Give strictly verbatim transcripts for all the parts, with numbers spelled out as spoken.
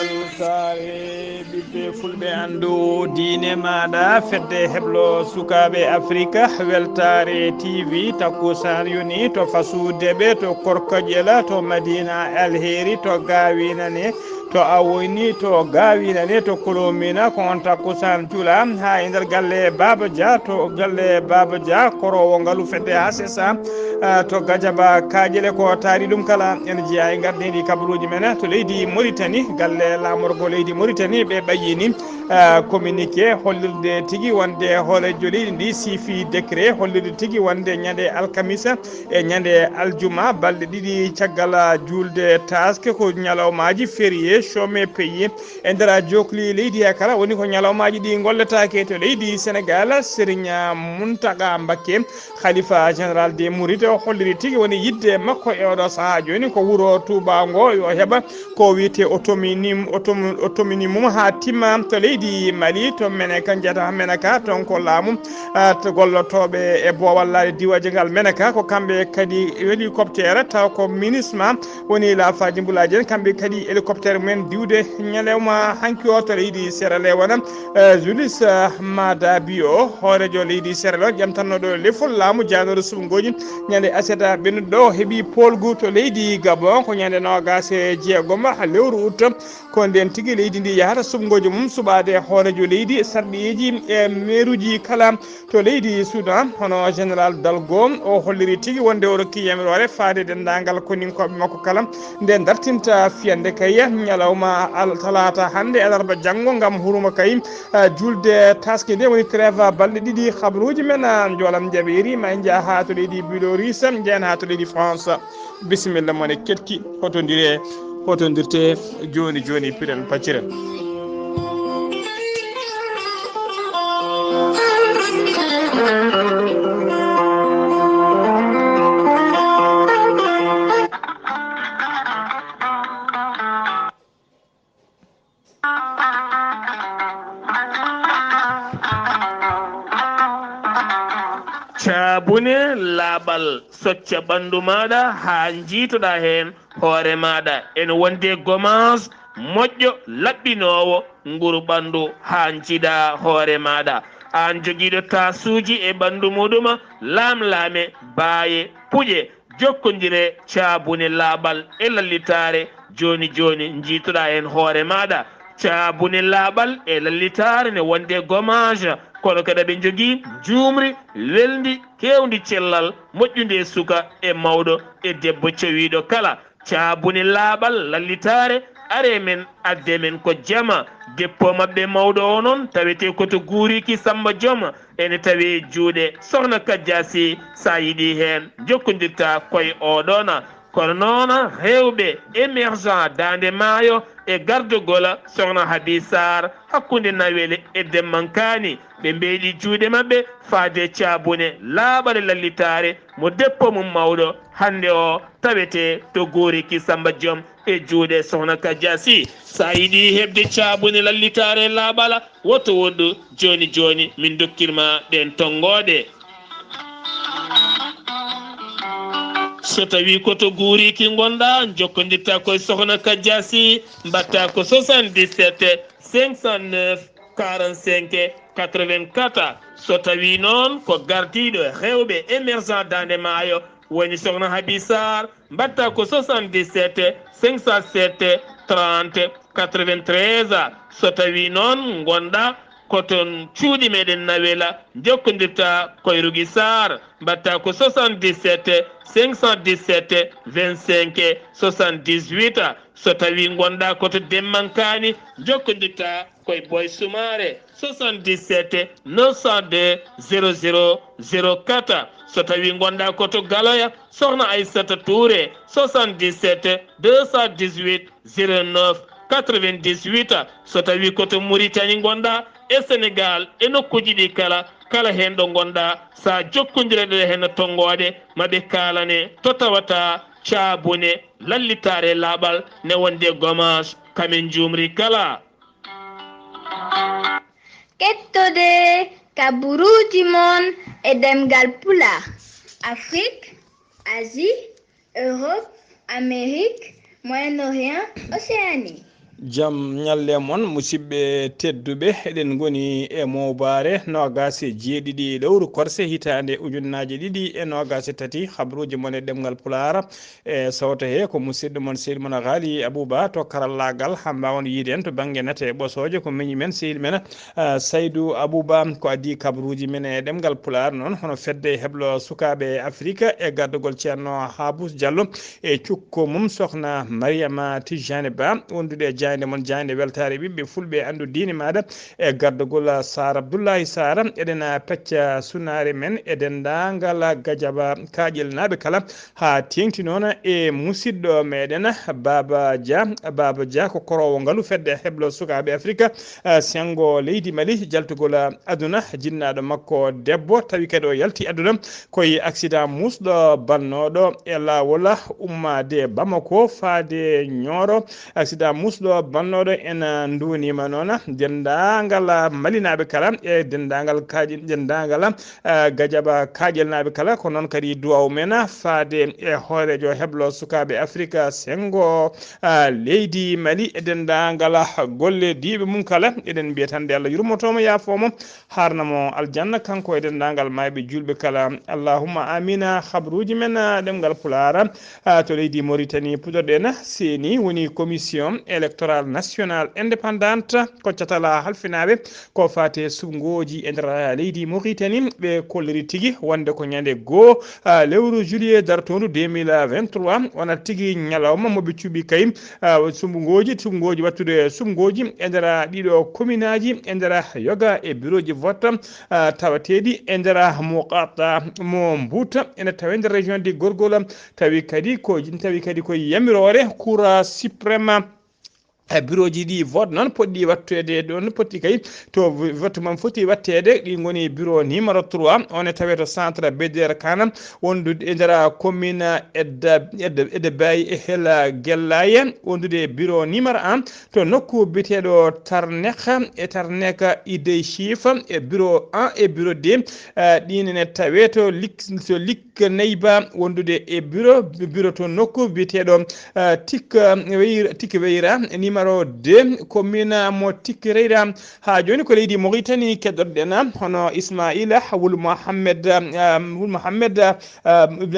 Weltaare ɓiɓɓe fulɓe, anndu diine maaɗa, fedde heblo sukaaɓe Afrika, Weltaare T V, takkusaan yoni to Fasudeɓe, to Korkoƴela, to Madina Alheri, to Gawinane, to Awoyni, to Gawinane, to Kolomina, ko on takkusaan jula, haa e nder galle Baba Dia, to galle Baba Dia, koroowo ngalu fedde H S A, ah, to Gajaba Kaƴele, ko taari ɗum kala. Ene jeyaa e ngardiiɗi kabaruuji men to leydi Mauritanie, galle laamorgo leydi Mauritanie, ɓe ɓayyini, ah, communiqué hollirde tigi wonde hooreejo leydi ndi siifi décret hollirde tigi wonde ñande alkamisa e ñande aljuma, balɗe ɗiɗi caggal juulde taaske, ko ñalawmaaji férié, chômé payé. E nder jookli leydi he kala, woni ko ñalawmaaji ɗi ngolletaake to leydi Sénégal. Serigne Mountakha Mbacké, Khalifa Général des Mourides, o holliri tigi woni yidde makko e oɗo sahaa jooni ko wuro Touba ngo yo heɓa ko wiyetee autonomie, autom-, autonomie mum haa timma to leydi Mali, to Menaka, njiyata Menaka, toon ko laamu, ah, to gollotooɓe e boowal laaɗe diwaaji ngal Menaka, ko kamɓe kadi hélicoptère, taw ko MINUSMA woni laafaaji mbulaaji en, kamɓe kadi hélicoptère mumen diwde ñalawma hanki o to leydi Sierra Leone. Eh, Julius, eh, Maada Bio, hooreejo leydi Sierra Leone, ƴamtannooɗo lefol laamu jaanooɗo suɓngooji ñande aset ɓennuɗo o, heɓi poolgu to leydi Gabon, ko ñande noogaas e jeegom lewru ut. Ko ndeen tigi leydi ndi yahata suɓngooji mum suɓaade hooreejo leydi, sarɗiyeeji e meeruuji kala to leydi Sudan, hono Général Dalgo, o holliri tigi wonde o rokki yamiroore faade denndaangal koninkooɓe makko kala nde dartinta fiyannde kay ñalawma al-, talaata hannde, alarba janngo, ngam hurma kay, eh, julde taski nde woni trêve balɗe ɗiɗi. Habaruuji men, ah, njoolam jaɓeeri, ma en njah haa to leydi Bilorusse, njehen haa to leydi France. Bisimilla mon e keɗki, hotondire, hotondirte jooni jooni, piren pacciren. Caabune laaɓal, socca ɓanndu maaɗa haa njiitoɗaa heen hoore maaɗa. Ene wonde gomaas moƴƴo, laɓɓinoowo nguru ɓanndu haa njiiɗaa hoore maaɗa. Aan jogiiɗo taasuuji e ɓanndu muɗum, laamlaame, baaye, puƴe, jokkondire caabune laaɓal e lallitaare jooni jooni, njiitoɗaa heen hoore maaɗa. Caabune laaɓal e lallitaare ne wonde gomaas, kono kadi aɓe njogii njuumri welndi, keewndi cellal, moƴƴundi e suka e mawɗo e debbo cawiiɗo kala. Caabune laaɓal lallitaare, aree men, addee men ko jama. Dépôt maɓɓe mawɗo o noon tawetee ko to Guuriki Samba Joom, ene tawee juuɗe Sohna Kajja Sy. So a yiɗii heen, njokkondirtaa ko e oo ɗoon. Kono noon, heewɓe émergent Daande Maayo e gardagol Sohna Habi Sarr hakkunde Nawel e Demmankaani, ɓe mbeeɗi juuɗe maɓɓe faade caabune laaɓal e lallitaare mo dépôt mum mawɗo hannde o tawetee to Guuriki Samba Joom e juuɗe Sohna Kajja Sy. So a yiɗii heɓde caabune lallitaare laaɓal, woto woɗɗu, jooni jooni min ndokkir ma ɗeen tonngooɗe. So tawii ko to Guuriki ngonɗaa, njokkondirtaa ko e Sohna Kajja Sy, mbaɗtaa ko soixante-dix-sept cinq cent neuf quarante-cinq quatre-vingt-quatre. So tawii noon ko gardiiɗo heewɓe émergent Daande Maayo woni Sohna Habi Sarr, mbaɗtaa ko soixante-dix-sept cinq cent sept trente quatre-vingt-treize. So tawii noon ngonɗaa ko toon cuuɗi meɗen Nawel, njokkondirtaa ko e Rugi Sarr, mbaɗtaa ko soixante-dix-sept cinq cent dix-sept vingt-cinq soixante-dix-huit. So tawii ngonɗaa ko to Demmankaani, njokkondirtaa Boy Boy Soumaré, soixante-dix-sept neuf cent deux zéro zéro zéro quatre. So tawi ngonɗa ko to Galoya, Sokhna Aissata Touré, soixante-dix-sept deux cent dix-huit zéro neuf quatre-vingt-dix-huit. So tawi ko to Mauritanie ngonɗa, e Sénégal, e nokkuji ɗi kala, kala hen ɗo ngonɗa, sa jokkondire ɗe hen tongoɗe, maɓe kalane to tawata caabune, lallitaare, laaɓal ne wonde gommage, kamin jumri kala. Kettode kaburuuji mon e ɗemngal Pulaar, Afrik, Asie, Europe, Amérique, Moyen-Orient, Océanie. Jam ñalle mon, musidɓe tedduɓe. Eɗen ngoni e mowbaare noogaas e jeeɗiɗi lewru korse hitaande ujunnaaje ɗiɗi e noogaas e tati. Habruuji mon e ɗemngal Pulaar e sawto he ko musidɗo mon, seydi mon Haali Abuba to karallaagal. Haa mbaawon yiide en to bannge nate e ɓosooje, ko miñi men, seydi men, ah, Saydu Abuba, ko adii kabruuji men e ɗemngal Pulaar. Noon hono fedde heblo sukaaɓe Afrika e gardagol Ceerno Habus Diallo e cukko mum Sokhna Mariama Tijani Ba, wondude e jaaynde mon, jaaynde weltaare ɓiɓɓe fulɓe, anndu diine maaɗa e gardagol Sar Abdullahi Sar. Eɗen pecca sunaare men e denndaangal gajaba kaaƴel naaɓe kala, haa teeŋti noon e musidɗo meɗen Baba Dia. Baba Dia ko koroowo ngalu fedde heblo sukaaɓe Afrika, ah, senngo leydi Mali, jaltugol aduna, jinnaaɗo makko debbo, tawi kadi o yalti aduna ko e accident muusɗo bannooɗo e laawol ummaade Bamako faade Nioro. Accident muusɗo bannooɗo, en nduwaniima noon denndaangal malinaaɓe kala e denndaangal kaaƴe, denndaangal, ah, gajaba kaaƴelnaaɓe kala, ko noon kadi duwaaw men faade e hooreejo heblo sukaaɓe Afrika senngo, ah, leydi Mali e denndaangal gollodiiɓe mum kala. Eɗen mbiya tan nde Allah yurmoto mo, yaafo mo, haarna mo aljanna, kanko e denndaangal maayɓe juulɓe kala. Allahumma amina. Habruuji men, ah, ɗemngal Pulaar, ah, to leydi Mauritanie, puɗɗorɗen, C E N I woni Commission Électorale Nationale Indépendante, ko catal halfinaaɓe ko faati e suɓngooji e nder leydi Mauritanie. Ɓe kolliri tigi wonde ko ñande goo, ah, lewru juillet dartoondu deux mille vingt-trois, wonata tigi ñalawma mo ɓe cuɓi kay, ah, suɓngooji, suɓngooji wattude suɓngooji e nder ɗiɗo kominaaji, e nder yoga e birooji vote, ah, tawateeɗi e nder muqatta mo Mbuuta, ene tawe nder région de Gorgol, tawi kadi ko, tawi kadi ko yamiroore Cour suprême. E birooji ɗi vote noon poɗɗi watteede ɗoon, poɗɗi kay to vote man foti watteede, ɗi ngoni bureau numéro trois, on e tawe to centre Beder Kana, wondude e nder commune Edda, Edda, Edda Bayi e Hela Gellaye, wondude e bureau numéro un to nokku biyeteeɗo Tarnek e Tarnek Idey Chief e bureau un e bureau deux, eh, ɗin ene tawe to Lik-, to Lik-, Neyba, wondude e bureau, bureau to nokku biyeteeɗo, eh, Tik, eh, Weyra, Tik Weyra, numéro deux, commune mo Tik Weyra. Haa jooni ko leydi Mauritanie keddorɗen, hono Ismaila Wul Mohammed, eh, Wul Mohammed, eh,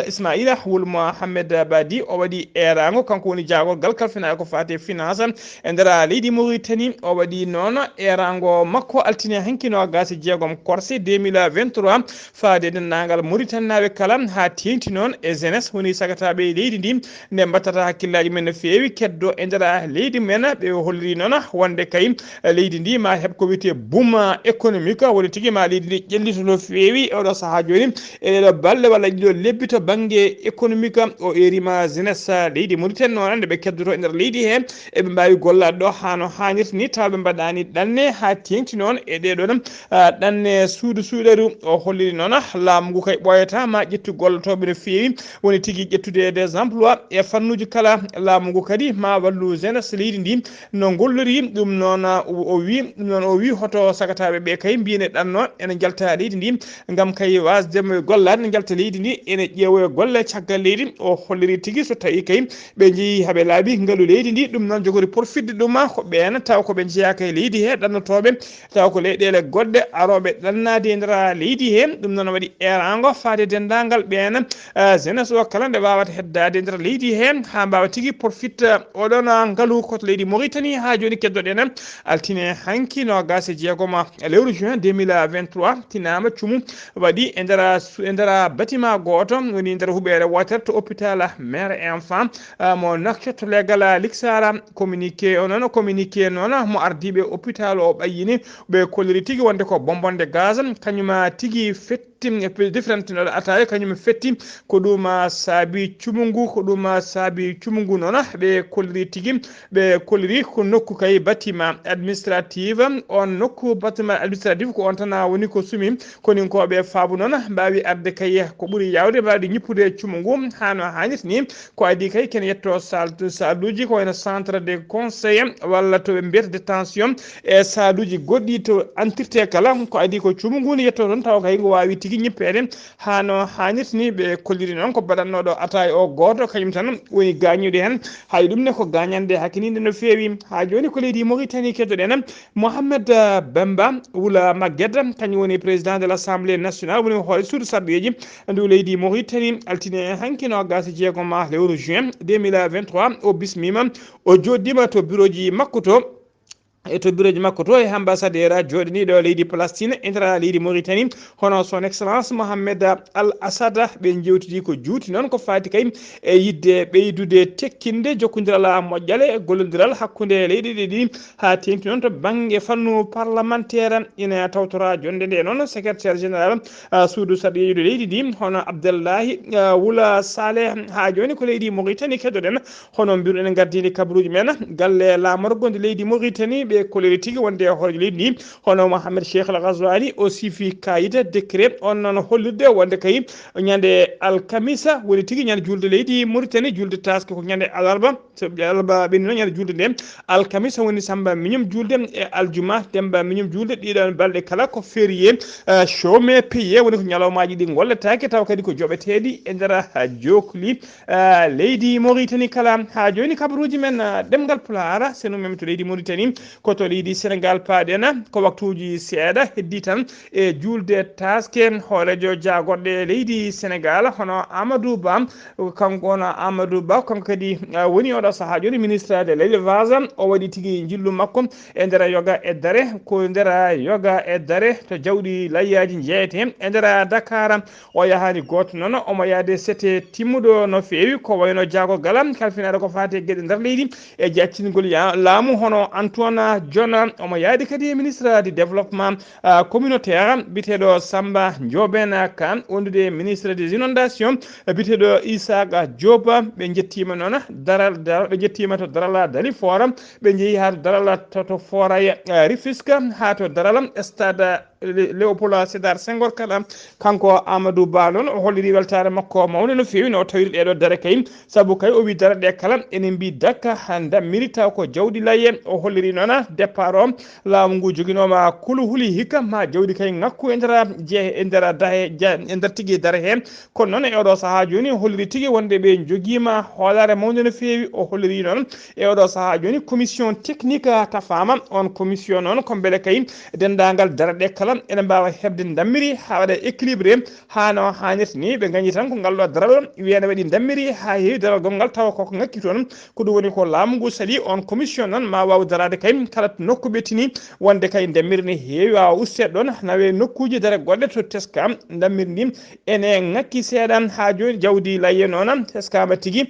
Ismaila Wul Mohammed Badi, o waɗi eeraango, kanko woni jaagorgal kalfinaaɗo ko faati e finance e nder leydi Mauritanie. O waɗi noon eeraango makko altine hanki noogaas e jeegom korse deux mille vingt-trois, faade e denndaangal Mauritanie naaɓe kala, haa teeŋti noon e jeunesse woni sagataaɓe e leydi ndi, nde mbattata hakkillaaji men no feewi keddo e nder leydi men. Ɓe holliri noon wonde kay leydi ndi ma heɓ ko wiyetee boom économique, woni tigi ma leydi ndi ƴellito no feewi e oɗo sahaa jooni, e ɗeɗo balɗe walla ɗiɗo lebbi to bannge économique. O eerima jeunesse leydi Mauritanie noon nde ɓe keddoto e nder leydi he, eɓe mbaawi gollaade ɗo haa no haanirta ni, tawa ɓe mbaɗaani ɗanne haa teeŋti noon e ɗeɗo ɗan, ah, ɗanne suudu suuɗeru. O holliri noon laamu ngu kay ɓooyata ma ƴettu gollotooɓe no feewi, woni tigi ƴettude des emplois e fannuuji kala. Laamu ngu kadi ma wallu jeunesse leydi ndi no gollori. Ɗum noon o, o wi, ɗum noon o wi hoto sagataaɓe ɓe kay mbiyene ɗanno ene njalta leydi ndi ngam kay wasde mo gollaade, ne njalta leydi ndi, ene ƴeewoya golle caggal leydi. O holliri tigi so tawi kay ɓe njeyi haɓe laaɓi ngalu leydi ndi, ɗum noon jogori porfitde ɗum ko ɓeen taw ko ɓe njeyaaka e leydi he ɗannotooɓe, taw ko leyɗeele goɗɗe arooɓe ɗannaade e nder leydi he. Ɗum noon waɗi eeraango faade denndaangal ɓeen, eh, jeunesse o kala nde waawata heddaade e nder leydi he haa mbaawa tigi porfit, eh, oɗon ngalu ko to leydi Mauritanie. Haa jooni keddoɗen altine hanki noogas e jeegoma lewru juin deux mille vingt-trois, tinaama cumu waɗi e nder su-, e nder bâtiment gooto woni nder huɓeere wootere to hôpital mère enfant, ah, mo Nouakchott, leegal Liksara. Communiqué o noon, communiqué noon mo ardiiɓe hôpital o ɓayyini, ɓe kolliri tigi wonde ko bonbonde gaz, kañum tigi fetti, different no ataaya, kañum fetti. Ko ɗum, ah, saabi cumu ngu, ko ɗum, ah, saabi cumu ngu noon, ɓe kolliri tigi, ɓe kolliri ko nokku kay bâtiment administratif, on nokku bâtiment administratif ko on tan woni ko sumi. Koninkooɓe faabu noon mbaawi arde kay ko ɓuri yaawde, mbaawi ñippude cumu ngu haa no haanirta ni. Ko adii kay ken yetto sal-, saluuji ko wayno centre de conseil walla to ɓe mbiyata détention e saluuji goɗɗi to entirte kala. Ko adii ko cumu ngu ne yetto toon tawa kay ngu waawi tigi ñippeede haa no haanirta ni. Ɓe kolliri noon ko baɗannooɗo ataaya o gooto kañum tan woni gaañuɗo heen. Hay ɗum ne ko gaañande hakiniinde no feewi. Haa jooni ko leydi Mauritanie keddoɗen. Mohamed, eh, Bemba Wula Maguette, kañum woni président de l'Assemblée nationale, woni hoore suudu sarɗiyeeji ndu leydi Mauritanie, altine hanki noogas e jeegom lewru juin deux mille vingt-trois, o bismiima, o jooɗiima to bureauji makko to, e to bureauji makko to e ambassadeur jooɗaniiɗo leydi Palestine e nder leydi Mauritanie, hono son excellence Mohamed Al Assad. Ɓe njewtidi ko juuti noon ko faati kay e yiɗde ɓeydude tekkinde jokkondiral moƴƴal e gollondiral hakkunde leyɗe ɗe ɗiɗi, haa teeŋti noon to bannge fannu parlementaire. Ina tawtora jonnde nde noon secrétaire général, ah, suudu sarɗiyeejo leydi ndi, hono Abdallahi, ah, Wula Saleh. Haa jooni ko leydi Mauritanie keddoɗen, hono mbiruɗen gardiiɗe kabaruuji men, galle laamorgo nde leydi Mauritanie, ɓe kolliri tigi wonde e hooreejo leydi ndi, hono Mohamed Cheikh Al Ghazouani, o siifi kaayit décret on noon hollirde wonde kay ñande alkamisa woni tigi ñande julde leydi Mauritanie, julde taaske ko ñande alarba. So alarba ɓenni noon ñande julde nde, alkamisa woni samba miñum julde, e aljuma demba miñum julde, ɗiɗon balɗe kala ko férié, eh, chômé payé, woni ko ñalawmaaji ɗi ngolletaake tawa kadi ko joɓeteeɗi e nder, eh, jokli, eh, leydi Mauritanie kala. Haa jooni kabaruuji men, eh, ɗemngal Pulaar, senu men to leydi Mauritanie, ko to leydi Sénégal paaɗen, ko waktuuji seeɗa heddii tan e julde taaske. Hooreejo jaagorɗe leydi Sénégal, hono Amadou Ba, kanko on Amadou Ba, kanko kadi, ah, woni oɗo sahaa jooni ministre de l'élevage. O waɗi tigi njillu makko e nder yoga e dare, ko nder yoga e dare to jawɗi layyaaji jeeyete e nder Dakar. O yahaani gooto noon, omo yahde sete timmuɗo no feewi, ko wayno jaagorgal kalfinaare ko faati e geɗe nder leydi e jaccingol ya-, laamu, hono Antoine Diome. Omo yahdi kadi e ministre du développement, ah, communautaire, biteɗo Samba Ndiobène Ka, wondude e ministre des inondations, biteɗo Issaka Diop. Ɓe njettiima noon daral, daral, ɓe njettiima to daral Dalifort, ɓe njehi haa to daral to, to Foray, ah, Rufisque, haa to daral stade Le-, Léopold Sédar Senghor kala. Kanko Amadou Ba noon, o holliri weltaare makko mawnde no feewi no o tawiri ɗeɗo dare kay, sabu kay o wi dare ɗe kala ene mbi dakka ha ndammiri taw ko jawdi layye. O holliri noon départ o laamu ngu joginooma kuluhuli hikka ma jawdi kay ngakku e nder je-, e nder dahe, ja-, e nder tigi dare he. Kono noon e oɗo sahaa jooni o holliri tigi wonde ɓe jogiima hoolaare mawnde no feewi. O holliri noon e oɗo sahaa jooni commission technique tafaama. On commission noon ko mbele kay denndaangal daraɗe kala ene mbaawa heɓde ndammiri haa waɗa équilibré haa no haanirta ni. Ɓe ngañi tan ko ngal ɗo daral wiyande waɗi ndammiri haa heewi daral gonngal tawa koko ngakki toon. Ko ɗum woni ko laamu ngu sali on commission noon ma waaw daraade kay kala nokku ɓe tini wonde kay ndammiri ne heewi waawa usteede ɗoon nawe nokkuuji dare goɗɗe to teska ndammiri ndi ene ngakki seeɗa. Haa jooni jawdi layye noon teskaama tigi.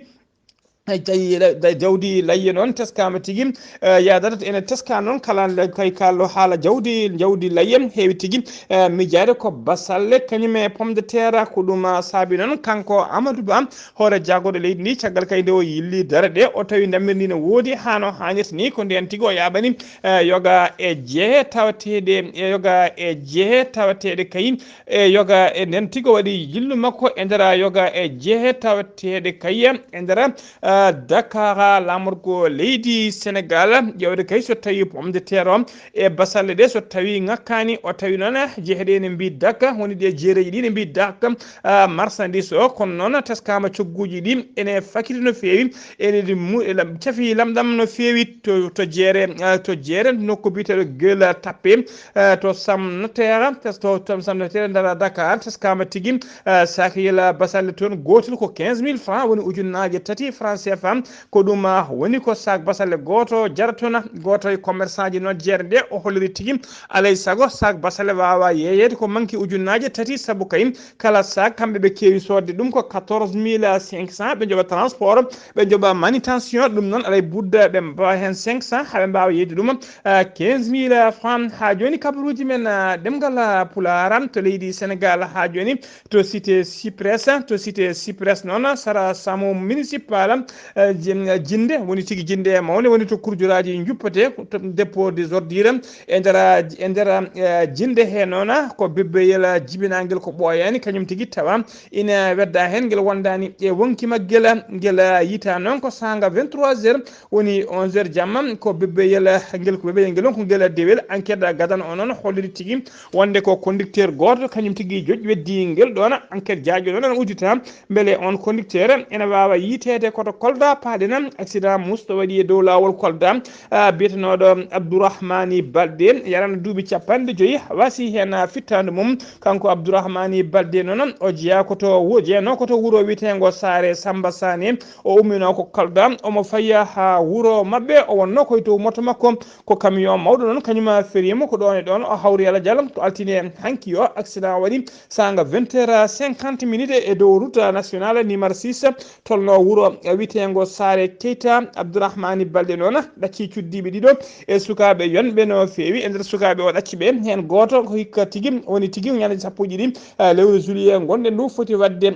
Tawi la-, da-, jawdi layye noon teskaama tigi, eh, yaadata ene teska noon kala le-, kay kalɗo haala jawdi, jawdi layye heewi tigi, eh, miijaade ko basalle kañum e pomme de terre. Ko ɗum, ah, saabi noon kanko Amadou Ba, hoore jaagorɗe leydi ndi, caggal kay nde o yilli dare ɗe, o tawi ndammiri ndi no woodi haa no haanirta ni. Ko ndeen tigi o yaaɓani, eh, yoga e jehe tawateeɗe, e yoga e jehe tawateeɗe kay e yoga e nden tigi o waɗi jillu makko e nder yoga e jehe tawateeɗe kay e nder, ah, Dakar, laamorgo leydi Sénégal, ƴeewde kay so tawi pomme de terre o e basalle ɗe so tawi ŋakkaani, o tawi noon jehe ɗe ne mbi dakka, woni ɗe jeereji ɗi ne mbi dakka, ah, marchandise o, kono noon teskaama cogguuji ɗi ene fakiti no feewi, ene ɗi mu-, lam-, cafi lamɗam no feewi to, to jeere, ah, to jeere nokku biyeteeɗo Gueule Tapée, eh, to Sam Notaire, tes-, to, to Sam Notaire nder Dakar, teskaama tigi, eh, saakiyel basalle toon gootel ko quinze mille francs, woni ujunnaaje tati francs C F A. Ko ɗum, ah, woni ko sac basale gooto jaratona. Gooto e commerçant ji noon jeere nde o holliri tigi alay sago sac basale waawa yeeyeede ko manki ujunnaaje tati, sabu kay kala sac kamɓe ɓe keewi soodde ɗum ko quatorze mille cinq cents, ɓe njoɓa transport, ɓe njoɓa manutention, ɗum noon alay budda ɓe mbawa heen cinq cents haa ɓe mbaawa yeeyde ɗum, ah, quinze mille francs. Haa jooni kabaruuji men, ah, ɗemngal, ah, Pulaar to leydi Senegaal haa jooni to cité Cyprès, to cité Cyprès noon sara samu municipal, eh, jin-, jinde woni tigi jinde mawnde woni to kurjoraaji njuppete to dépôt des ordures e nder, e nder, eh, jinde he noon ko bebbeyel jibinangel ko ɓooyaani kañum tigi tawa ina wedda heen ngel wondaani e wonki maggel ngel yita noon ko saanga vingt-trois heures woni onze heures jamma ko bebbeyel ngel ko bebbeyel ngel on ko ngel dewel enquête gadano o noon holliri tigi wonde ko conducteur gooto kañum tigi joƴƴi weddi ngel ɗoon enquête jaajo noon ana uddita mbele on conducteur ene waawa yiiteede koto Kolda paaɗen accident musto waɗi e dow laawol Kolda, ah, biyetenooɗo Abdourahmani Balde yarana duuɓi capanɗe joyi wasi heen fittaandu mum kanko Abdourahmani Balde noon o jeyaa ko to wu-, jeyanoo ko to wuro wiyeteengo Saare Samba Sane o umminoo ko Kolda omo faya haa wuro maɓɓe o wonnoo koye dow moto makko ko camion mawɗo noon kañum feriima ko ɗoon e ɗoon o hawri alajal ko altine hanki o accident waɗi saanga vingt heures cinquante minutes e dow route nationale numéro six tolno wuro wiyeteengo Saare Keyta Abdourahmani Balde noon ɗacci cuddiiɓe ɗiɗo e sukaaɓe yonɓe no feewi e nder sukaaɓe o ɗacci ɓe heen gooto ko hikka tigi woni tigi ñande sappo e ɗiɗi lewru juillet ngonɗen ndu foti waɗde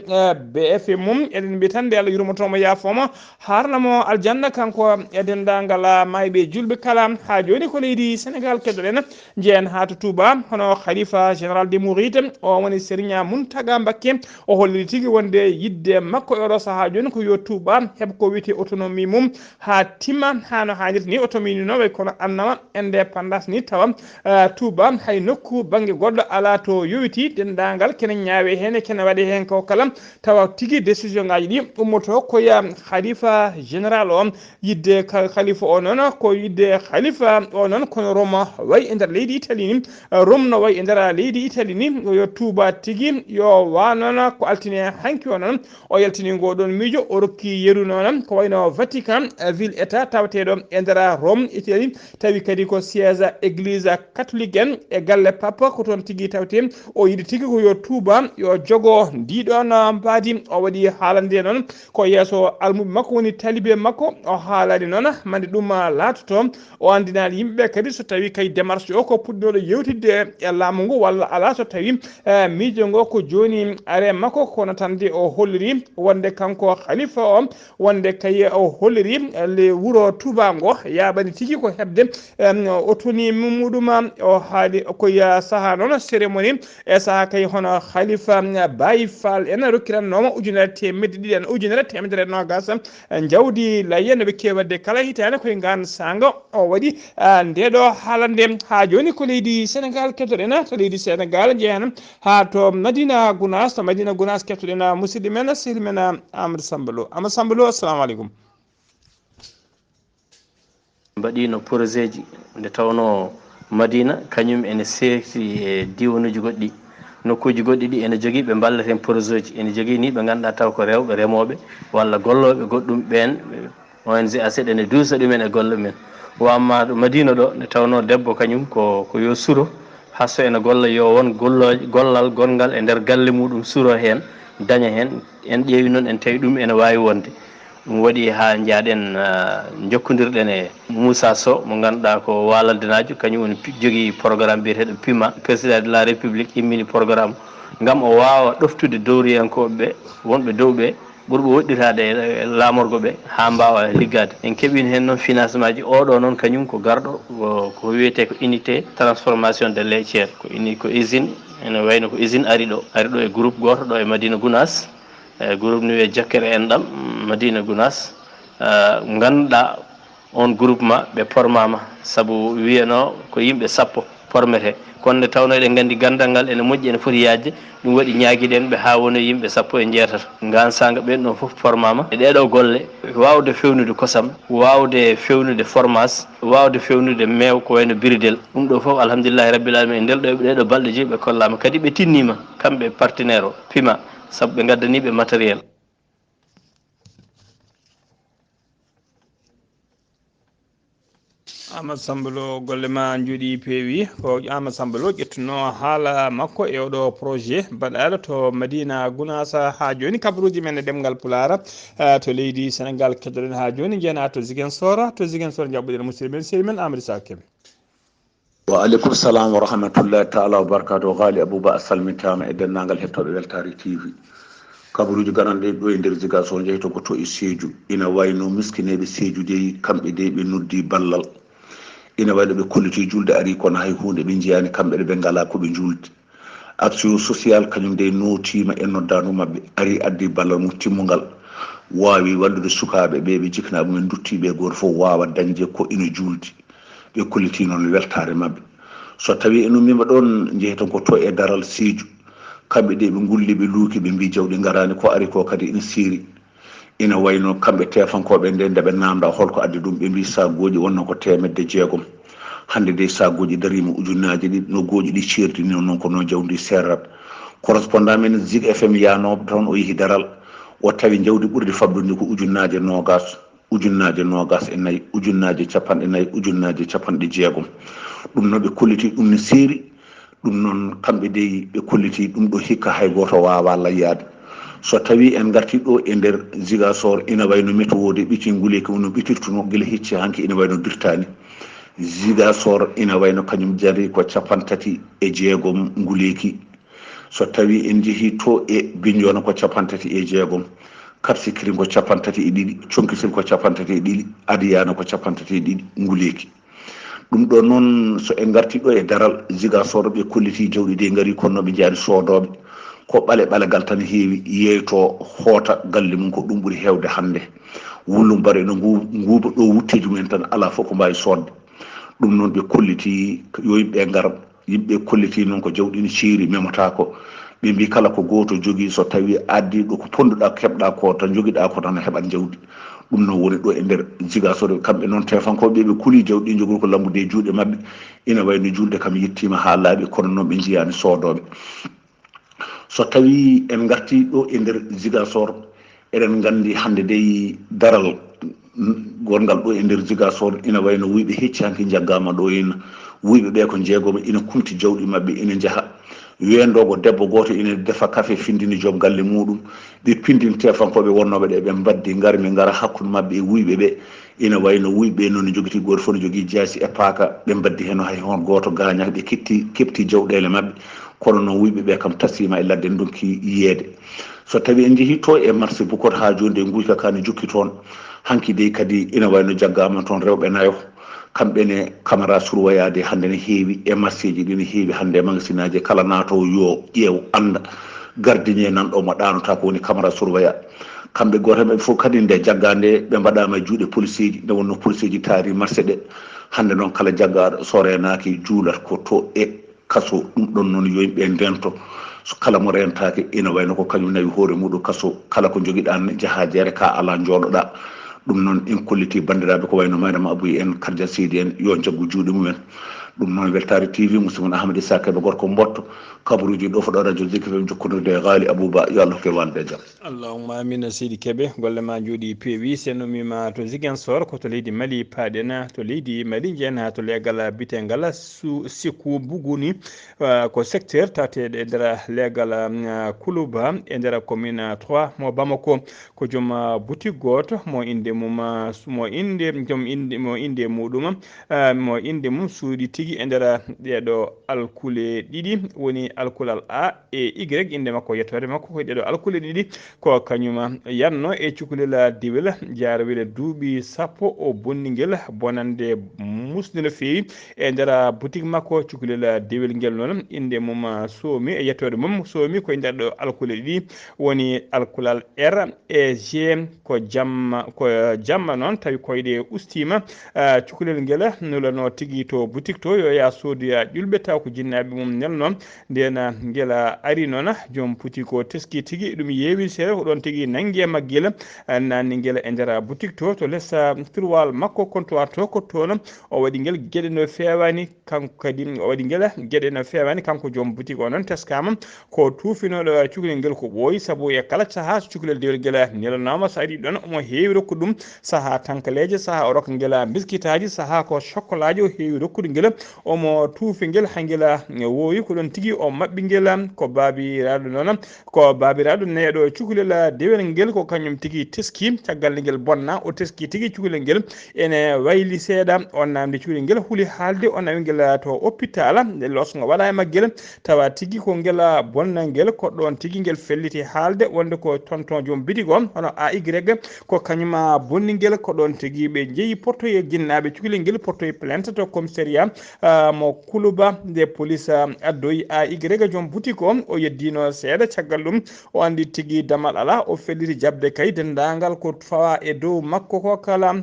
B F mum eɗen mbiya tan nde Allah yurmotomo yaafomo Harnamo aljanna kanko e denndaangal maayɓe julɓe kala haa jooni ko leydi Senegaal keddoɗen njeyen haa to Touba hono Khalifa Général des Mourides o woni Serigne Mountaga Mbacké o holliri tigi wonde yidde makko e oɗo sahaa jooni ko yo Touba heɓ ko wiyetee autonomie mum haa timma haa no haanirta ni autonomie ni no way kono annama indépendance ni tawa Touba hay nokku bannge goɗɗo alaa to yowiti denndaangal kene ñaawe heen e kene waɗe heen ko kala tawa tigi décision ngaji ɗi ummoto ko ya khalifa général o yidde khalifa o noon ko yidde khalifa o noon kono Roma way e nder leydi Italie ni Rome no way e nder leydi Italie ni yo Touba tigi yo wa noon ko altine hanki o noon o yaltini ngo ɗon miijo o rokki yeru noon ko wayno Vatican ville état tawateɗo e nder Rome Italie tawi kadi ko siège église catholique en e galle papa ko toon tigi tawte o yiɗi tigi ko yo Touba yo jogo ndiɗon mbaadi o waɗi haalande noon ko yeeso almuɓe makko woni talibe makko o haalani noon mande ɗum laatoto o anndinaali yimɓe kadi so tawi kay démarche o ko puɗɗoɗo yewtidde e laamu ngu walla alaa so tawi miijo ngo ko jooni are makko kono tan de o holliri wonde kanko khalifa o wonde kay o holliri le wuro Touba ngo yaaɓani tigi ko heɓde autonomie muɗum o haali koye saha noon cérémonie e saha kay hono khalifa Baye Fall en rokkirannooma ujunere teemedde ɗiɗi en ujunere teemedere e noogas jawdi layya no ɓe keewadde kala hitaande koye ngaan saanga o waɗi ndeɗo haalande haa jooni ko leydi Sénégal kettoɗen to leydi Sénégal njeyan haa to Madina Gounass to Madina Gounass kettoɗen musidɗo men sehil men Amadou Samba Lo Amadou Samba Lo assalamu aleykum. Mbaɗiino poroseeji nde tawnoo Madiina kañum ene seekti e diiwanuuji goɗɗi. Nokkuuji goɗɗi ɗi ene jogii ɓe mballata heen poroseeji, ene jogii nii ɓe ngannduɗaa taw ko rewɓe remooɓe walla gollooɓe goɗɗum ɓeen, O N G aset ene duusa ɗumen e golle mumen. Wa ammaa ɗo Madiina ɗo nde tawnoo debbo kañum ko ko yo suro, haa so ene golla yo won gollooje, gollal gonngal e nder galle muuɗum suroo heen, daña heen, en ƴeewi noon en tawi ɗum ene waawi wonde. Ɗum waɗi haa njaaɗen njokkondirɗen e Moussa Sow mo ngannduɗaa ko waalandenaajo, kañum woni jogii programme biyeteeɗo Pima, président de la République immini programme ngam o waawa ɗoftude dowriyankooɓe ɓe, wonɓe dow ɓe, ɓurɓe woɗɗitaade e laamorgo ɓe haa mbaawa liggaade. En keɓiino heen noon financement ji, oo ɗoo noon kañum ko garɗo ko wiyetee ko unité transformation de laitière, ko ini ko usine, ene wayno ko usine ari ɗo, ari ɗo e groupe gooto ɗo e Madina Gounass. E groupe no wiyee Jokkere Enɗam Madina Gounass, ngannduɗaa oon groupement ɓe pormaama, sabu wiyanoo ko yimɓe sappo pormetee. Kono nde tawnoo eɗen nganndi ganndal ngal ene moƴƴi, ene foti yaajde, ɗum waɗi ñaagiɗen ɓe haa woni yimɓe sappo e njeetato. Ngaan saanga ɓeen ɗoon fof pormaama e ɗeeɗoo golle, waawde feewnude kosam, waawde feewnude formaas, waawde feewnude meew ko wayno biridel. Ɗum ɗoo fof alhamdulillahi rabbil alamina e nder ɗo ɗeeɗoo balɗe joyi ɓe kollaama kadi ɓe tinniima kamɓe partenaire o Pima sabu ɓe ngaddanii ɓe matériel. Amadou Samba Lo, golle ma njooɗi peewi. Ko Amadou Samba Lo ƴettuno haala makko e oɗo projet baɗaaɗo to Madina Gunaasa. Haa jooni kabaruuji men e ɗemngal Pulaar, eh, to leydi Senegal keddoɗen haa jooni. Njeena to Ziguinchor, to Ziguinchor njaɓɓuɗen musidɗo men, sehil men Amadou Issa Kébé. Wa aleykum salam wa rahmatullahi taala wa barakatuh. Ghali Abouba a salmitaama e denndaangal hettooɓe Weltaare T V. Kabaruuji gananɗe ɗo e nder Ziguinchor jeyi to ko to e Sédhiou. Ina wayno miskineeɓe Sédhiou dey, kamɓe dey ɓe noddi ballal. Ina wayno ɓe kolliti julde ari kono hay huunde ɓe njiyaani kamɓe ɗe ɓe ngalaa ko ɓe juldi. Action sociale kañum dey nootiima e noddaandu maɓɓe, ari addi ballal mum timmungal. Waawi wallude sukaaɓe ɓe, ɓe jikkanaa mumen duttiiɓe gooto fof waawa dañde ko ina juldi. Ɓe kolliti noon weltaare maɓɓe. So tawii en ummiima ɗoon, njeheten ko to e daral Sédhiou. Kamɓe de ɓe ngulli, ɓe luuki, ɓe mbii jawɗi ngaraani, ko ari ko kadi ina seeri. Ina wayno kamɓe teefankooɓe nde, nde ɓe naamnda hol ko addi ɗum, ɓe mbii saagooji wonno ko teemedde jeegom. Hannde de saagooji dariima ujunnaaje ɗiɗi, no gooƴi ɗi ceerti ni, noon ko noon jawdi seerrat. Correspondant men Zik F M yaanooɓe toon, o yehi daral, o tawi jawdi ɓurdi fabdude ko ujunnaaje noogaas. Ujunnaaje noogaas e nayi, ujunnaaje capanɗe nayi, ujunnaaje capanɗe jeegom. Ɗum noon ɓe kolliti ɗum ne seeri. Ɗum noon kamɓe dey ɓe kolliti ɗum ɗo hikka hay gooto waawaa layyaade. So tawii en ngartii ɗo e nder Ziguinchor, ina wayno météo de ɓitii nguleeki woni ɓitirtuno gila hecci hanki ina wayno dirtaani. Ziguinchor ina wayno kañum jari ko capantati e jeegom nguleeki. So tawii en njehii to e Bignona ko capantati e jeegom, Cap Skirring ko capantati e ɗiɗi, Conki Sil ko capantati e ɗiɗi, Adiyaana ko capantati e ɗiɗi nguleeki. Ɗum ɗo noon so en ngartii ɗo e daral Ziguinchor ɓe kolliti jawɗi de ngari kono ɓe njaani soodooɓe. Ko ɓale ɓalegal tan heewi yeeyto hoota galle mum ko ɗum ɓuri heewde hannde. Wullum bare no ngu-, nguuba ɗo wutteeji mumen tan alaa fof ko mbaawi soodde. Ɗum noon ɓe kolliti yo yimɓe ngar. Yimɓe kolliti noon ko jawɗi ne ceeri, memotaako. Ɓe mbii kala ko gooto jogii, so tawii addi ɗo ko ponduɗaa, keɓɗaa ko tan, jogiɗaa ko tan, a heɓat jawdi. Ɗum noon woni ɗo e nder Ziguinchor. Kamɓe noon teefankooɓe ɓe, ɓe kuli jawɗi ɗi njogori ko lambude e juuɗe maɓɓe. Ina wayi no julde kam yettiima haa laaɓi, kono noon ɓe njiyaani soodooɓe. So tawii en ngartii ɗo e nder Ziguinchor, eɗen nganndi hannde dey daral gongal ɗo e nder Ziguinchor ina wayi no wuyɓe hecci hanki njaggaama ɗo ina. Wuyɓe ɓe ko jeegom ina kumti jawɗi maɓɓe ina njaha. Weendogo debbo gooto ina defa kafe findini joom galle muuɗum. Ɓe pindini teefankooɓe wonnooɓe ɗe, ɓe mbaddi ngarmi ngara hakkunde maɓɓe e wuyɓe ɓe. Ina wayi no wuyɓe noon ne njogiti gooto fof ne jogii jaasi e paaka. Ɓe mbaddi heen hay hoon gooto gaañaaka, ɓe keɓti, keɓti jawɗeele maɓɓe. Kono noon wuyɓe ɓe kam tasiima e ladde ndonki yiyeede. So tawii en njehii to e marché Bukot haa jooni de nguyka ka ne jokki toon. Hanki dey kadi ina wayi no jaggaama toon rewɓe nayo. Kamɓe ne caméra surveillée de hannde ne heewi e marché ji ɗi ne heewi hannde e magasinaaji kala naatoowo yo ƴeew annda gardien nan ɗo mo ɗaanata ko woni caméra surveillée. Kamɓe gooto maɓɓe fof kadi nde jaggaa nde ɓe mbaɗaama e juuɗe police ji, nde wonno police ji taari marché ɗe. Hannde noon kala jaggaaɗo so reenaaki juulat ko to e kaso. Ɗum ɗon noon yo yimɓe ndento. So kala mo reentaaki ina wayno ko kañum nawi hoore muɗum kaso. Kala ko jogiɗaa ne jahaa jeere ka alaa jooɗoɗaa. Ɗum noon en kolliti banndiraaɓe ko wayno Maynama Abuy en, Karja Seydi en, yo jaggu juuɗe mumen. Ɗum noon Weltaare T V, musidɗo mon Ahmad Issa Kebe gorko Mbotto, kabaruuji ɗo foɗo radio Zik F M jokkondirde e Ghali Abouba, yo Allah hokke walde e jam. Allahumma amin, seydi Kebe, golle ma njooɗi peewi. Sen ummiima to Ziguinchor, ko to leydi Mali paaɗen, to leydi Mali njeena to leegal bitengal Su-, Siku Buguni, ah, ko secteur tateeɗo e nder leegal, ah, Kuluba, e nder commune trois mo Bamako. Ko joom, ah, boutique gooto mo innde mum, ah, su-, mo innde, joom innde, mo innde muɗum, ah, mo innde mum suuɗi tigi e nder ɗeeɗo alkule ɗiɗi, woni alkulal A e Y, innde makko, yettoode makko ko e ɗeeɗo alkule ɗiɗi. Ko kañum yanno e cukalel dewel, jaarowel duuɓi sappo, o bonni ngel bonannde musnde no feewi. E nder boutique makko, cukalel dewel ngel noon, innde mum soomi, e yettoode mum soomi ko e nder ɗo alkule ɗiɗi, woni alkulal R e G. Ko jamma, ko jamma noon tawi koyɗe ustiima. Ah, cukalel ngel nulano tigi to boutique to yo yaa soodoya ƴulɓe, taw ko jinnaaɓe mum nelno. Ndeen ngel ari noon, joom boutique o teski tigi, ɗum yeewi seeɗa, ko ɗoon tigi nanngi e maggel, ah, naanni ngel e nder boutique to, to les, ah, tiroir makko, comptoir to, ko toon o waɗi ngel geɗe no feewaani, kanko kadi o waɗi ngel geɗe no feewaani. Kanko joom boutique o noon, teskaama ko tuufinooɗo cukalel ngel ko ɓooyi, sabu e kala sahaa so cukalel dewel ngel nelanaama, so ari ɗoon omo heewi rokkude ɗum sahaa tankaleeje, sahaa o rokka ngel biskitaaji, sahaa ko sokkolaaji o heewi rokkude ngel, omo tuufi ngel haa ngel woowi, ko ɗoon tigi o maɓɓi ngel. Ko baabiraaɗo noon, ko baabiraaɗo neeɗo cukalel dewel ngel, ko kañum tigi teski, caggal nde ngel bonna, o teski tigi cukalel ngel ene wayli seeɗa. O naamndi cukalel ngel, huli haalde, o nawi ngel to opitaal, nde losngo waɗa e maggel, tawa tigi ko ngel bonnangel, ko ɗoon tigi ngel felliti haalde wonde ko tonton joom bitig o, hono A Y, ko kañum bonni ngel. Ko ɗoon tigi ɓe njehi portoye jinnaaɓe cukalel ngel, portoye plainte to commissariat, ah, mo Kuluba, nde police, ah, addoyi A Y, joom boutique o, o yeddiino seeɗa. Caggal ɗum, o anndi tigi damal alaa, o felliti jaɓde kay denndaangal ko fawa e dow makko ko kala.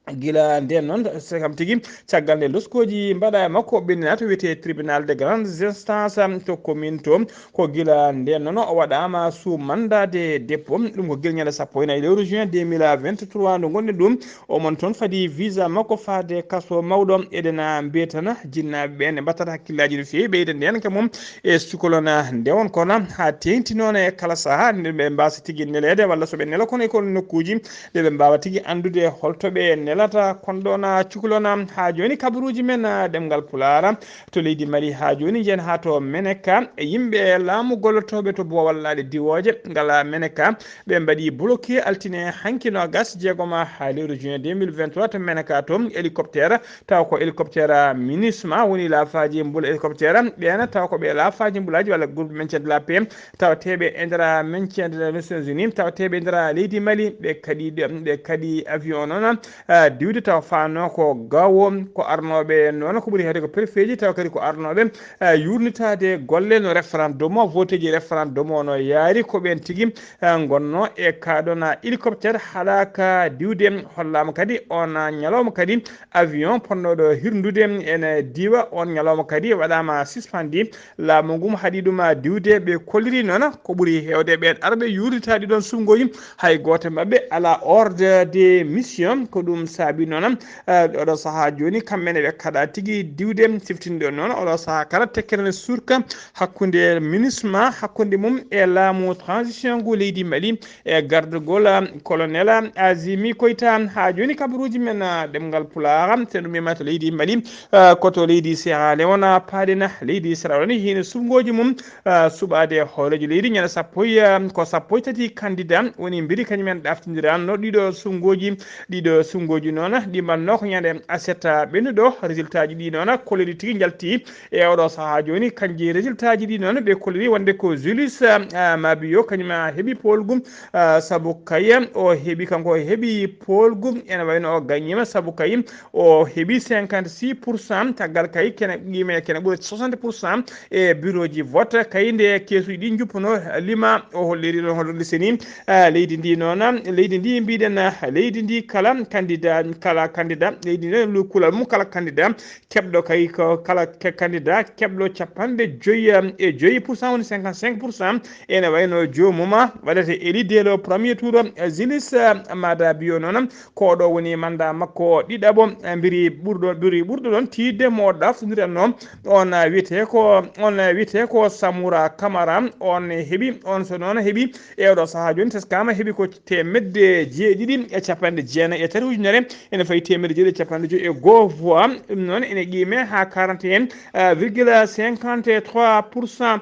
Gila ndeen noon, c'est kam tigi, caggal nde loskooji mbaɗa e makko, o ɓenninaa to wiyetee tribunal de grande instance, am, to commune to. Ko gila ndeen noon o waɗaama sous mandat de dépôt. Ɗum ko gila ñande sappo e nayi lewru juin deux mille vingt-trois ndu ngonɗen ɗum. Omon toon fadi visa makko faade kaso mawɗo. Eɗen mbiyatana jinnaaɓe ɓe ne mbattata hakkillaaji no feewi, ɓeyda ndeenka mum e cukalon ndewon kono haa teeŋti noon e kala sahaa nde ɓe mbaasa tigi neleede, walla so ɓe nela kono e kono nokkuuji nde ɓe mbaawa tigi anndude holto ɓe nelata. Kono ɗoon cukalon haa jooni kabaruuji men, ah, ɗemngal Pulaar to leydi Mali haa jooni njeyen haa to Meneka. E yimɓe laamu gollotooɓe to boowal laaɗe diwooje ngala Meneka, ɓe mbaɗi bloqué altine hanki noogas jeegom haa lewru juin deux mille vingt-trois to Meneka to hélicoptère, taw ko hélicoptère MINUSMA woni laafaaji mbula hélicoptère ɓeena, taw ko ɓe laafaaji mbulaaji walla groupe maintien de la paix, tawateeɓe e nder maintien de la Nations Unies, tawateeɓe e nder leydi Mali, ɓe kaɗi, ɓe kaɗi avion noon, ah, diwde taw faano ko gawo, ko arnooɓe noon ko ɓuri heewde ko préfet ji, tawa kadi ko arnooɓe, ah, yuurnitaade golle no référendum o, vote ji référendum o no yaari, ko ɓeen tigi, ah, ngonno e kaa ɗoon hélicoptère haɗaaka diwde. Hollaama kadi oon ñalawma kadi avion potnooɗo hirnude ene diwa, oon ñalawma kadi waɗaama suspendi. Laamu ngu haɗi ɗum diwde. Ɓe kolliri noon ko ɓuri heewde ɓeen arɓe yuurnitaade ɗoon suɓngooji, hay gooto maɓɓe alaa ordre de mission. Ko ɗum saabi noon, eh, oɗo sahaa jooni kamɓe ne ɓe kaɗa tigi diwde. Siftinɗo noon oɗo sahaa kala tekkere ne surka hakkunde MINUSMA, hakkunde mum e laamu transition ngu leydi Mali, e gardagol, ah, colonel Azimi Koita. Haa jooni kabaruuji men, ah, ɗemngal Pulaar, so en ummii to leydi Mali, ah, ko to leydi Sierra Leone, ah, paaɗen leydi Sierra Leone, hino suɓngooji mum, ah, suɓaade hooreejo leydi ñande sappo e, ah, ko sappo e tati candidat woni mbiri kañum en ɗaftindiraano ɗiɗo suɓngooji. Ɗiɗo suɓngooji noon ɗi mbaɗnoo ko ñande aset, ah, ɓennuɗo. Résultat ji ɗi noon kolliri tigi njalti e oɗo sahaa jooni. Kanji résultat ji ɗi noon ɓe kolliri wonde ko Julius, ah, Mabiyo, kañum heɓi poolgu, ah, sabu kay o heɓi, kanko o heɓi poolgu, ene wayno o gañiima sabu kay o heɓi cinquante-six pour cent, caggal kay kene qiime kene ɓuri soixante pour cent e bureau ji vote. Kay nde keesuuji ɗi njuppuno lima, o holliri ɗon hoto lisini, ah, leydi ndi noon, leydi ndi mbiɗen, ah, leydi ndi kala candidat, kala candidat, leydi ndi kulal mum kala candidat keɓɗo kay ko kala ke-, candidat keɓɗo capanɗe joyi, um, e joyi pour cent, woni cinquante-cinq pour cent, ene wayno joomum waɗata élu dès le premier tour, uh, Zilis, uh, Mada Bio noon, ko ɗo woni mandat makko ɗiɗaɓo, uh, mbiri ɓurɗo, mbiri ɓurɗo ɗon tiiɗde mo ɗaftondiranno, on, uh, wiyetee ko, on, uh, wiyetee ko Samoura Camara, on heɓi, on so noon heɓi e oɗo sahaa jooni teskama heɓi ko teemedde jeeɗiɗi e capanɗe jeenayi e tati ujunere, ene fayi teemedde jeeɗiɗi e capanɗe joyi e goho voix. Ɗum noon ene qiime haa quarante et un virgule cinquante et trois pour cent.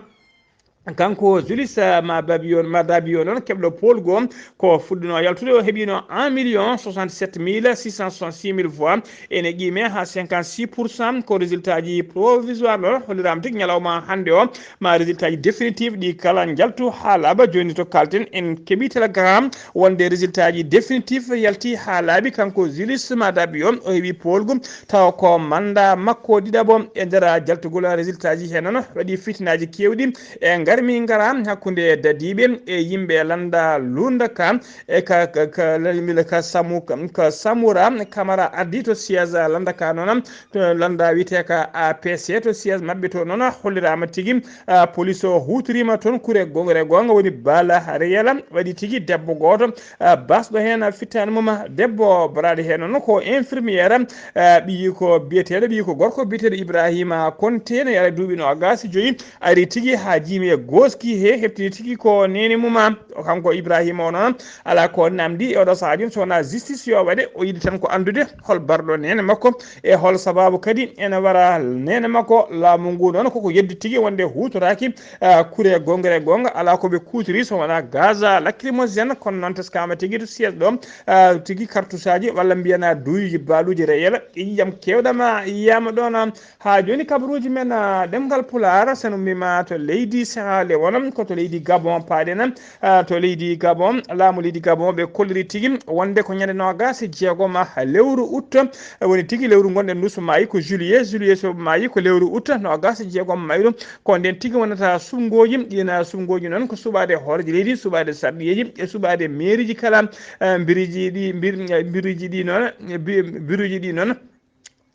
Kanko Julius, ah, ma Babio, ma Dabio noon keɓɗo pool goo, ko fuɗɗuno yaltude o heɓino un million soixante-sept mille six cent soixante-six mille voix. Ene qiime haa cinquante-six pour cent. Ko résultat ji provisoire ɗo holliraama tigi ñalawma hannde o. Ma résultat ji définitif ɗi kala njaltu haa laaɓa. Jooni to kalten en keɓi télégramme wonde résultat ji définitif yalti haa laaɓi. Kanko Julius Madabi o, o heɓi poolgu tawa ko manda makko ɗiɗaɓo e nder jaltugol résultat ji. Heen noon waɗi fitinaaji keewɗi e ngar Armi ngara hakkunde dadiiɓe e yimɓe lannda Lundaka e ka, ka, ka, ka Samu, ka, ka Samura Kamara ardi to siège lannda ka noon, to lannda wiyetee ka A P C to siège maɓɓe to noon holliraama tigi, ah, police o huutoriima toon kure gongre gonga woni bala reyela waɗi tigi debbo gooto, ah, basɗo heen fittaandu mum debbo baraade heen noon ko infirmière, ah, ɓiyi ko biyeteeɗo, ɓiyi ko gorko biyeteeɗo Ibrahima Konte no yara duuɓi noogaas e joyi. Ari tigi haa jiimi e gooski he, heɓtini tigi ko neene mum. O kanko Ibrahima o noon, alaa ko namdi e oɗo sahaa jooni, so wonaa justice yo waɗe. O yiɗi tan ko anndude hol barɗo neene makko e hol sabaabu kadi ene wara neene makko. Laamu ngu noon koko yeddi tigi wonde huutoraaki, ah, kure gongre gonga, alaa ko ɓe kuutori so wonaa gaz lacrymogène, kono noon teskaama tigi to siège ɗo, ah, tigi cartouche aji walla mbiyana duyuji baaluuji reyel e ƴiƴam keewɗam yiyaama ɗoon. Haa jooni kabaruuji men, ah, ɗemngal Pulaar, sen ummiima to leydi Sierra Leone, ko to leydi Gabon paaɗen, ah, to leydi Gabon, laamu leydi Gabon ɓe kolliri tigi wonde ko ñande noogaas e jeegom lewru août, woni tigi lewru ngonɗen ndu so maayi ko juillet, juillet so maayi ko lewru août noogaas e jeegom mayru, ko nden tigi wonata suɓngooji, ɗiin suɓngooji noon ko suɓaade hooreejo leydi, suɓaade sarɗiyeeji e suɓaade meeriiji kala, ah, mbiriiji ɗi, mbir-, mbiriiji ɗi noon, bi-, mbiruuji ɗi noon.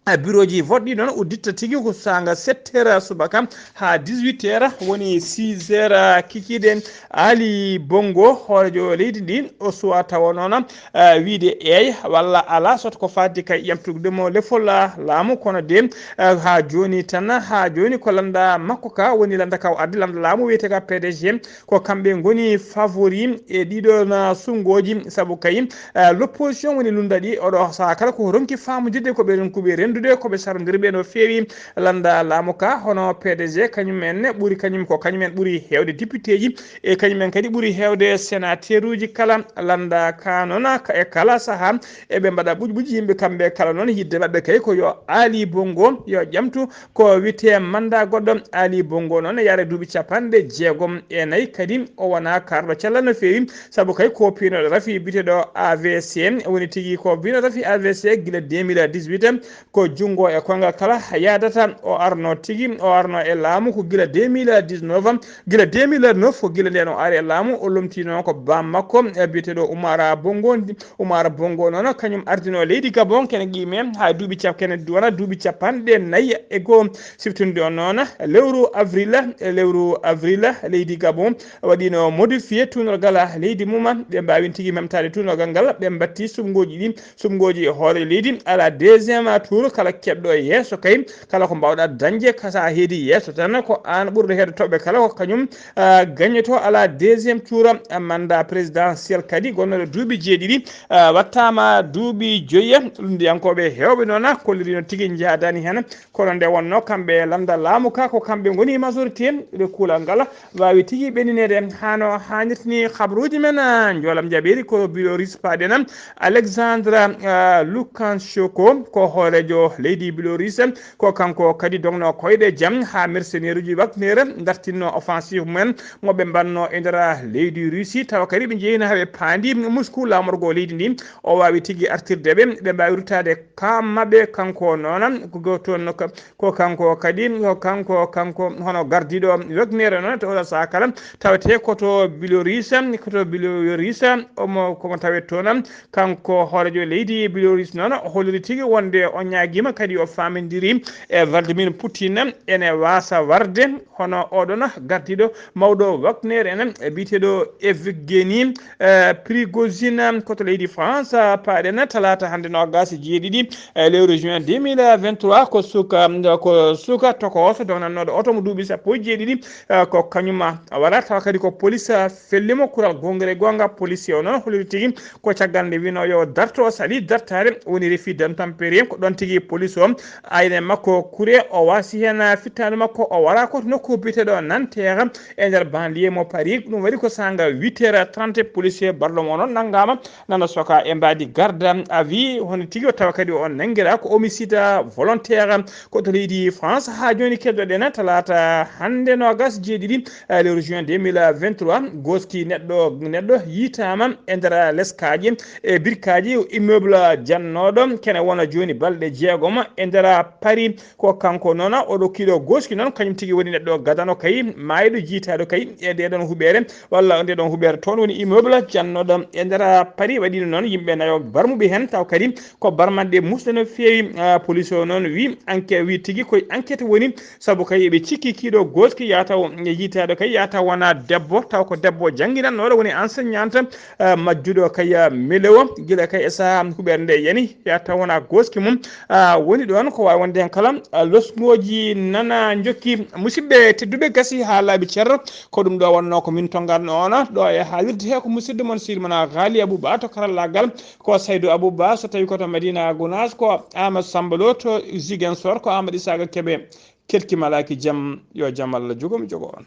Ah, bureauji vote ɗi noon udditta tigi ko saanga sept heures subaka haa dix-huit heures, woni six heures kikiiɗe. Ali Bongo, hooreejo leydi ndi, o suwa tawa noon, ah, wiide eey walla alaa, sot ko faati kay ƴamtugde mo lefol, ah, laamu, kono de, ah, haa jooni tan, haa jooni ko lannda makko ka woni lannda ka o addi, lannda laamu wiyetee ka P D G, ko kamɓe ngoni favori e ɗiɗo na suɓngooji, sabu kay, eh, l'opposition woni lunnda ɗi oɗo sahaa kala ko ronki faamudirde ko ɓe ronkuɓe renndude, ko ɓe sarondiriɓe no feewi lannda laamu ka, hono P D G kañum en ɓuri, kañum ko kañum en ɓuri heewde députéji e kañum en kadi ɓuri heewde sénateuruji kala lannda ka noon ka e kala sahaa eɓe mbaɗa ɓuuƴ ɓuuƴ yimɓe kamɓe kala noon yiɗde maɓɓe kay ko yo Ali Bongo yo ƴamtu ko wiyetee mannda goɗɗo. Ali Bongo noon yara duuɓi capanɗe jeegom e nayi, kadi o wonaa kaarɗo cellal no feewi, sabu kay ko piinooɗo rafi biyeteeɗo A V C, woni tigi ko piinooɗo rafi A V C gila deux mille dix-huit, ko junngo e koyngal kala yaadata. O arno tigi, o arno e laamu ko gila deux mille dix-neuf, gila deux mille neuf ko gila ndeen o ari e laamu, o lomtino ko baam makko, e biyeteeɗo Umara Bongo, Umar Bongo noon, kañum ardino leydi Gabon, kene qiime haa duuɓi cap-, kene wona duuɓi capanɗe nayi e goo. Siftunde on noon, lewru avril, lewru avril, leydi Gabon waɗino modifié tuunorgal leydi mum. Ɓe mbaawino tigi memtaade tuunorgal ngal, ɓe mbatti suɓngooji ɗi, suɓngooji e hoore leydi, ala deuxième tour, kala keɓɗo yeeso kay, kala ko mbaawɗa dañde, ka sa heedi yeeso tan, ko aan ɓurɗo heewde toɓɓe kala, ko kañum ah, gañoto ala deuxième tour, ah, mandat présidentiel kadi gonnoɗo duuɓi jeeɗiɗi, ah, wattama duuɓi joyi. Lunndiyankooɓe heewɓe noon kollirino tigi njaadani heen, kono nde wonno kamɓe lannda laamu ka ko kamɓe ngoni majorité, ɓe kuulal ngal waawi tigi ɓennineede hano haanirta ni. Habruuji men, ah, njoolam jaɓeeri ko Biloris paaɗen Alexandre, ah, Lukashenko ko hooreejo leydi Biloris. Ko kanko kadi dogno koyɗe jam haa mercenaire uji Wagner dartinno offensive mumen mo ɓe mbanno e nder leydi Russie, tawa kadi ɓe njeyino haa ɓe paandi Moscou laamorgo leydi ndi. O waawi tigi artirde ɓe, ɓe mbaawi ruttaade kam maɓɓe. Kanko noon, ko toon ko, ko kanko kadi, ko kanko, kanko hono gardiiɗo Wagner noon, to oɗo sahaa kala, tawetee ko to Biloris, ko to Biloris, omo, komo tawet toon. Kanko hooreejo leydi Biloris noon o holliri tigi wonde o ñaagiima kadi o faamindiri e Vladimir Putin ene waasa warde hono oɗon gardiiɗo mawɗo Wagner en biyeteeɗo Evgeny, eh, Prigozhin, ko to leydi France, paaɗen talaata hannde noogaas e jeeɗiɗi, eh, lewru juin deux mille vingt-trois, ko suka, ko suka tokooso dognannooɗo oto mo duuɓi sappo e jeeɗiɗi, eh, ko kañum wara tawa kadi ko police, eh, fellimo. Kural gongre gonga police o noon holliri tigi ko caggal nde wino yo darto, o sali dartaare, woni refi d'intempéries, ko ɗon tigi police o ayne makko kure, o wasi heen fittaandu makko, o wara ko to nokku biyeteeɗo Nanterre e nder banlieue mo Paris. Ɗum waɗi ko saanga huit heures trente, policier barɗo mo noon nanngama nana soka e mbaadi garde à vue, hono tigi o tawa kadi o nanngira ko homicide volontaire. Ko to leydi France, haa jooni keddoɗen talaata hannde noogaas jeeɗiɗi, eh, lewru juin deux mille vingt-trois, gooski neɗɗo, neɗɗo yiitaama e nder leskaaji e birkaaji immeuble jannooɗo, kene wona jooni balɗe jeegom. Egoma e nder Paris. Ko kanko noon, oɗo kiiɗo gooski noon, kañum tigi woni neɗɗo gadano kay, maayɗo, jiitaaɗo kay e ndeɗon huɓeere, walla ndeɗon huɓeere toon woni immeuble jannoɗo e nder Paris. Waɗino noon yimɓe nayo barmuɓe heen, taw kadi ko barmanɗe musɗe no feewi. Ah, police o noon wi enquête, wi tigi koye enquête woni, sabu kay eɓe cikki kiiɗo gooski yataw e jiitaaɗo kay yataw wona debbo, taw ko debbo jannginannooɗo, woni enseignante, ah, majjuɗo kay, ah, melewo, gila kay e sahaa huɓeere nde yani, yataw wona gooski mum. Ah, woni ɗoon ko waawi wonde heen kala, ah, losngooji nana njokki. Musidɓe tedduɓe, gasi haa laaɓi cer, ko ɗum ɗo wonnoo ko min tongatno on ɗo e haalirde he, ko musidɗo mon sehil mon Ghali Abou Ba to karallaagal, ko Saydou Abou Ba, so tawi ko to Madina Gounass, ko Amadou Samba Lo to Ziguinchor, ko Amadou Isaka Kebe. Kelki malaaki jam, yo jam Allah jogo mi jogo on.